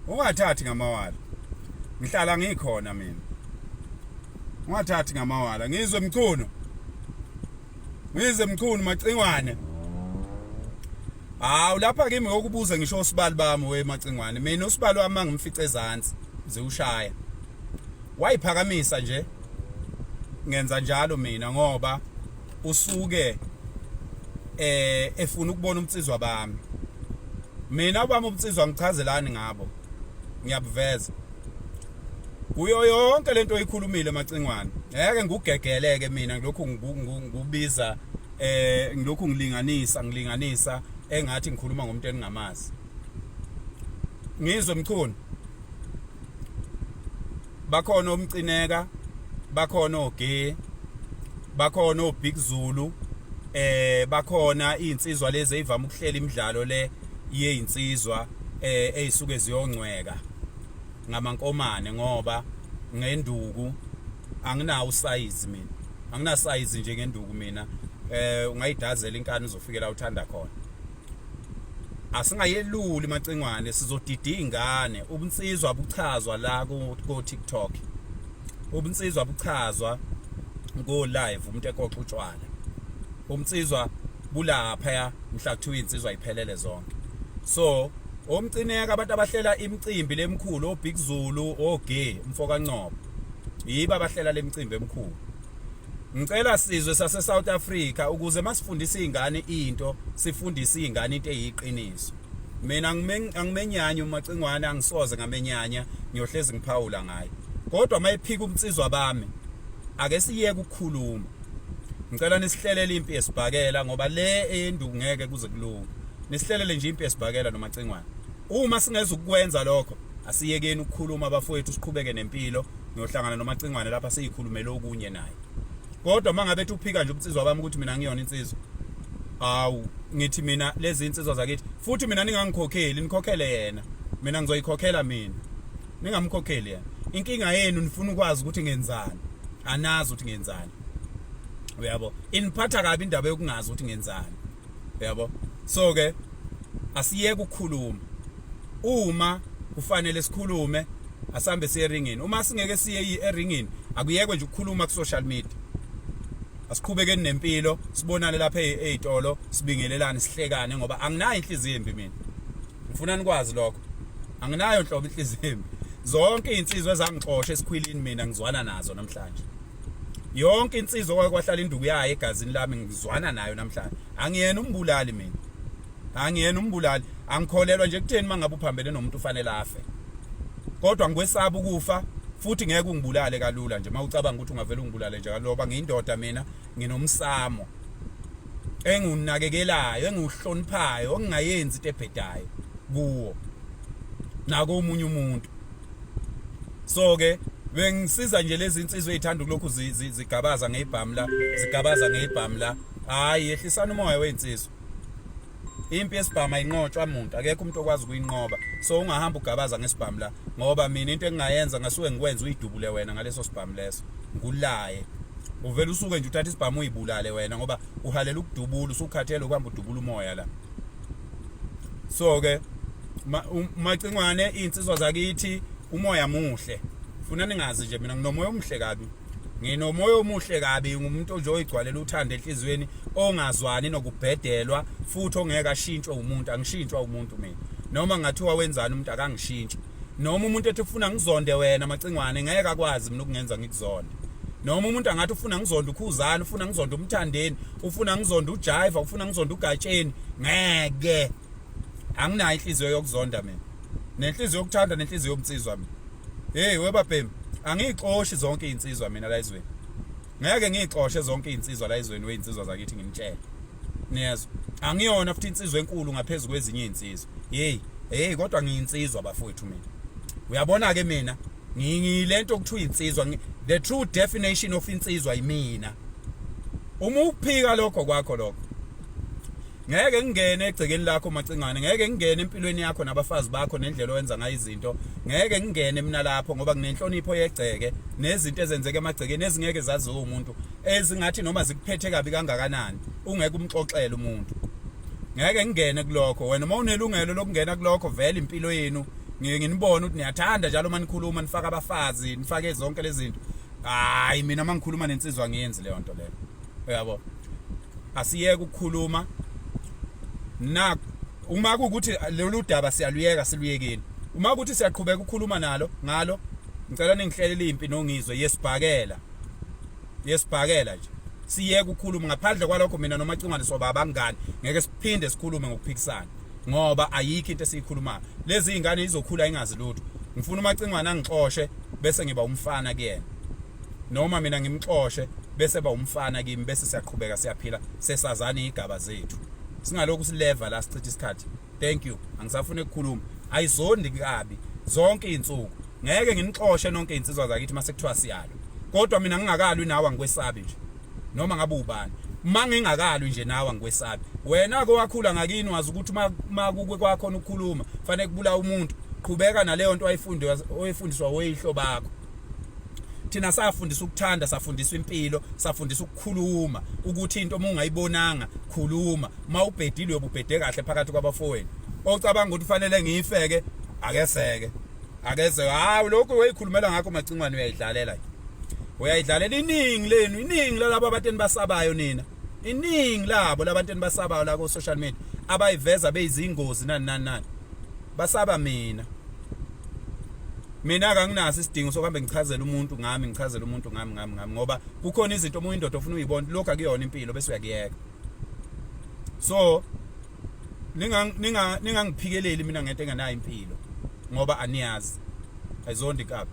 Ungathathi ngamawala. Ngihlala ngikhona mina. Ungathathi ngamawala. Ngizwe Mchunu. Ngizwe Mchunu Macingwane. Hawu lapha kimi ngokubuza ngisho usibali bami we Macingwane. Mina usibali wami ngimfice ezansi ziwushaya. Wayiphakamisa nje. Ngenza njalo mina ngoba usuke eh efuna ukubona umnsizwa bami mina obami ubunsizwa ngichazelani ngabo ngiyabuveza kuyo yonke lento oyikhulumile macingwane ngeke ngikugegeleke mina ngilokhu ngubiza eh ngilokhu ngilinganisa ngilinganisa engathi ngikhuluma ngomuntu engingamazi ngizwe mchunu bakhona omcineka bakhona oge bakhona oBig Zulu eh bakhona izinsizwa lezi ezivama ukuhlela imidlalo le yezinsizwa eh ezisuke ziyongcweka ngamankomane ngoba ngenduku anginawo usayizi mina anginasayizi nje ngenduku mina eh ungayidazela inkani uzofikela uthanda khona Asingayeluli macingwane sizodida izingane ubunsizwa buchazwa la ko TikTok. Ubunsizwa buchazwa ko live umuntu ekoxa utshwala. Ubunsizwa bulapha ya mhla kuthiwa insizwa iphelele zonke. So omcineka abantu abahlela imicimbi lemkhulu oBig Zulu oGay umfoka Ngcobo yibo abahlela lemicimbi emkhulu. Ngicela sizwe sase South Africa ukuze masifundisa izingane into sifundise izingane into eyiqiniso. Mina angimenyanya uMacingwane angisoze ngamenyanya ngiyohlezi ngiphawula ngaye. Kodwa mayephika ubunsizwa bami ake siyeke ukukhuluma. Ngicela nisihlelele impi yesibhakela ngoba le eyenduku ngeke kuze kulunge. Nisihlelele nje impi yesibhakela noMacingwane. Uma singezukukwenza lokho asiyekeni ukukhuluma bafowethu siqhubeke nempilo. Ngiyohlangana noMacingwane lapha siyikhulumele okunye naye. Kodwa uma ngabe ethi uphika nje ubunsizwa bami ukuthi mina ngiyona insizwa. Awu ngithi mina lezi insizwa zakithi futhi mina ningangikhokheli nikhokhele yena. Mina ngizoyikhokhela mina. Ningamkhokheli yena. Inkinga yenu nifuna ukwazi ukuthi ngenzani. Anazi ukuthi ngenzani. Uyabo? Iniphatha kabi indaba yokungazi ukuthi ngenzani. Uyabo? So ke asiyeke ukukhuluma. Uma kufanele sikhulume asambe siye eringini. Uma singeke siye eringini akuyekwe nje ukukhuluma ku social media. Asiqhubekeni nempilo sibonane lapha ezitolo sibingelelane sihlekane ngoba anginayo inhliziyo embi mina. Ngifuna nikwazi lokho. Anginayo nhlobo inhliziyo embi. Zonke izinsizwa ezangixosha esikhwilini mina ngizwana nazo namhlanje. Yonke insizwa okwake kwahlala induku yayo egazini lami ngizwana nayo namhlanje. Angiyena umbulali mina. Angiyena umbulali. Angikholelwa nje kutheni mangabe uphambene nomuntu ufanele afe. Kodwa ngikwesaba ukufa futhi ngeke ungibulale kalula nje mawucabanga ukuthi ungavela ungibulale nje kalula ngoba ngiyindoda mina nginomsamo engiwunakekelayo engiwuhloniphayo ongingayenzi into ebhedayo kuwo nakomunye umuntu. So ke bengisiza nje lezi insizwa ezithanda ukulokhu zigabaza ngebhamu la zigabaza ngebhamu la hayi yehlisana umoya weinsizwa impi yesibhamu ayinqotshwa muntu akekho umuntu okwazi ukuyinqoba so ungahamba ugabaza ngesibhamu la ngoba mina into engingayenza ngasuke ngikwenze uyidubule wena ngaleso sibhamu leso ngulaye uvela usuke nje uthatha isibhamu uyibulale wena ngoba uhalela ukudubula usukhathele ukuhamba udubula umoya la so ke macingwane iy'nsizwa zakithi umoya muhle funa ningazi nje mina nginomoya omuhle kabi nginomoya omuhle kabi ngumuntu nje oyigcwalela uthando enhliziyweni ongazwani nokubhedelwa futhi ongeke ashintshwe umuntu angishintshwa umuntu mina noma ngathiwa wenzani umuntu akangishintshi noma umuntu ethi ufuna ngizonde wena macingwane ngeke akwazi mina ukungenza ngikuzonde noma umuntu angathi ufuna ngizonde ukhuzani ufuna ngizonde umthandeni ufuna ngizonde uJaiva ufuna ngizonde uGatsheni ngeke anginayo inhliziyo yokuzonda mina nenhliziyo yokuthanda nenhliziyo yomnsizwa mina hey webabhemi angiyixoshi zonke izinsizwa mina la ezweni ngeke ngiyixoshe zonke izinsizwa la ezweni wezinsizwa zakithi nginitshele niyezwa angiyona futhi insizwa enkulu ngaphezulu kwezinye izinsizwa hey hey kodwa ngiyinsizwa bafowethu mina uyabona ke mina ngiyilento okuthiwa insizwa the true definition of insizwa yimina uma uphika lokho kwakho lokho ngeke ngingene egcekeni lakho macingane ngeke ngingene empilweni yakho nabafazi bakho nendlela owenza ngayo izinto ngeke ngingene mina lapho ngoba nginenhlonipho yegceke nezinto ezenzeka emagcekeni ezingeke zaziwe umuntu ezingathi noma zikuphethe kabi kangakanani ungeke umxoxele umuntu ngeke ngingene kulokho wena uma unelungelo lokungena kulokho vele impilo yenu Ngike nginibone ukuthi niyathanda njalo uma nikhuluma nifaka abafazi, nifake zonke lezi zinto. Hayi mina uma ngikhuluma nensizwa angiyenzi leyo nto leyo. Uyabo? Asiyeke ukukhuluma. Na uma kuwukuthi lolu daba siyaluyeka siluyekeni. Uma ukuthi siyaqhubeka ukukhuluma nalo ngalo ngicela ningihlelele impi nongizwe yesibhakela. Yesibhakela nje. Siyeke ukukhuluma ngaphandle kwalokho mina noMacingwane soba abangani ngeke siphinde sikhulume ngokuphikisana ngoba ayikho into esiyikhulumayo. Lezi zingane izokhula ingazi lutho. Ngifuna uMacingwane angixoshe bese ngiba umfana kuyena. Noma mina ngimxoshe bese ba umfana kimi bese siyaqhubeka siyaphila sesazana izigaba zethu. Singalokhu sileva la sichitha isikhathi. Thank you. Angisafuni ukukhuluma. Ayizondi kabi zonke izinsuku. Ngeke nginixoshe nonke izinsizwa zakithi mase kuthiwa siyalwa. Kodwa mina ngingakalwi nawe angikwesabi nje. Noma ngabe ubani. Uma ngingakalwi nje nawe angikwesabi. Wena ke wakhula ngakini wazi ukuthi uma kuke kwakhona ukukhuluma fanele kubulawa umuntu. Qhubeka naleyo nto owayifunde oyifundiswa oyihlo bakho. Thina safundiswa ukuthanda, safundiswa impilo, safundiswa ukukhuluma ukuthi into uma ungayibonanga khuluma. Uma ubhedile uyobe ubhede kahle phakathi kwabafowenu. Ocabanga ukuthi ufanele ngifeke akeseke. Akeze hayi lokhu oyikhulumela ngakho Macingwane uyayidlalela nje. Uyayidlalela iningi lenu, iningi lalabo abantu enibasabayo nina. Iningi labo labantu enibasabayo la ku social media abayiveza beyizingozi nani nani nani. Basaba mina. Mina akanginaso isidingo sokuhambe ngichazele umuntu ngami, ngichazele umuntu ngami ngami ngami ngoba kukhona izinto uma uyindoda ofuna uyibona lokho akuyona impilo bese uyakuyeka. So ninga ninga ningangiphikeleli mina ngento engenayo impilo ngoba aniyazi. Ayizondi kabi.